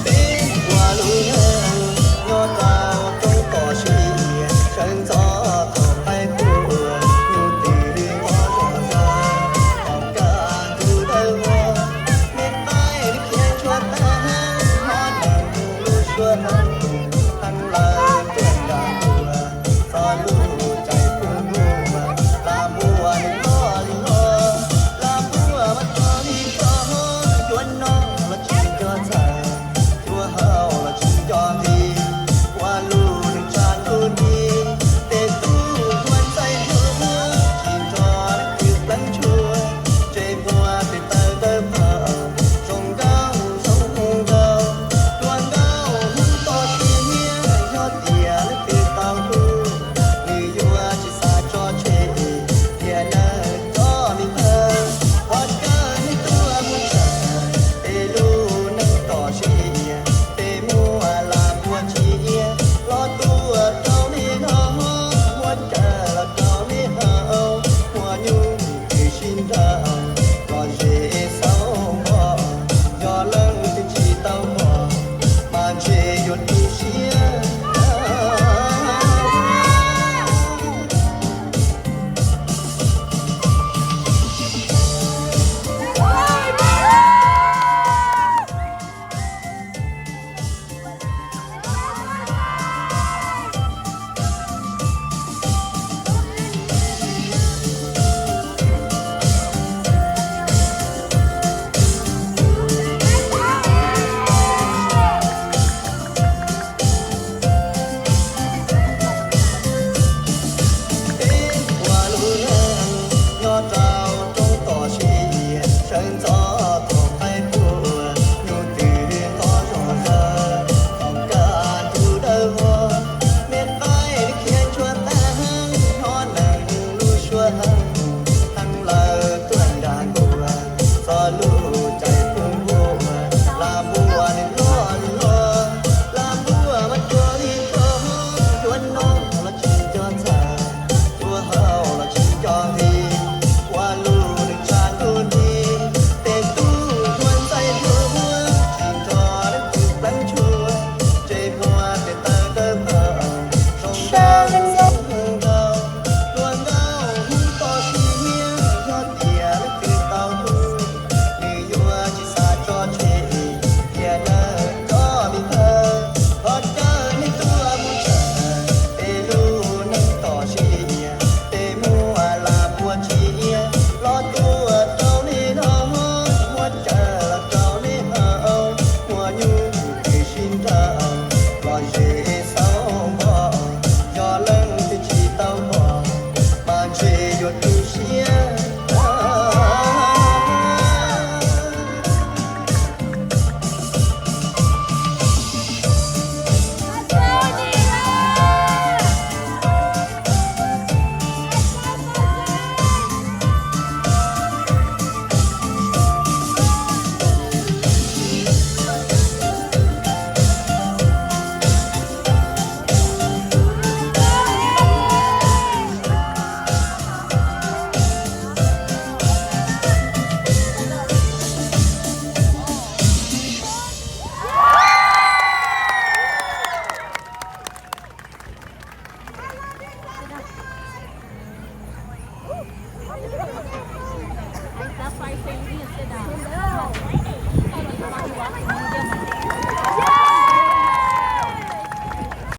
Peb ua lub neej nyob rau roob toj siab, sawv ntxov thaum qaib tuaj, nyuj twm nqov zom zaws, hauv kaj ntug dawb vog, me qaib khiav tshuab tag, hmo nees lub suab heev, heev lawm tuaj nram nruab, txog lub caij pub npua, las npua nws loj li loj, las npua mas rog li rog, yuav noj los tsis nco txhawj, yuav haus los tsis nco nqi, ua lub neej tshav ntuj nti, tej tub hluas ntxhais hluas, tsis nrog leej twg pleev tshuaj, ntsej muag tes taw dawb paug, zoo nkauj zoo nkauj, hluas nkauj hnub toj siab, yog tias leej twg tau hlub, nws yuav tsis xav tso tseg, tiam neeg cov me ntxhais, thov caw nej tuaj mus tshawb peb lub neej toj siab, peb muaj las npua tsiab los tuaj rau nej noj, muab cawv los rau nej haus, muaj nyuj twm sib nraus, lom zem xauv npog, yog leej twg tsis tau npog, mas ntshe yuav tu siab. Peb ua lub neej nyob rau roob toj siab, sawv ntxov thaum qaib tuaj, nyuj twm nqov zom zaws, hauv kaj ntug dawb vog, me qaib khiav tshuab tag, hmo nees lub suab heev, heev lawm tuaj nram nruab, txog lub caij pub npua, las npua nws loj li loj, las npua mas rog li rog, yuav noj los tsis nco txhawj, yuav haus los tsis nco nqi, ua lub neej tshav ntuj nti, tej tub hluas ntxhais hluas, tsis nrog leej twg pleev tshuaj, ntsej muag tes taw dawb paug, zoo nkauj zoo nkauj, hluas nkauj hnub toj siab, yog tias leej twg tau hlub, nws yuav tsis xav tso tseg, tiam neeg cov me ntxhais, thov caw nej tuaj mus tshawb peb lub neej toj siab, peb muaj las npua tsiab los tuaj rau nej noj, muab cawv los rau nej haus, muaj nyuj twm sib nraus, lom zem xauv npog, yog leej twg tsis tau npog, mas ntshe yuav tu siab.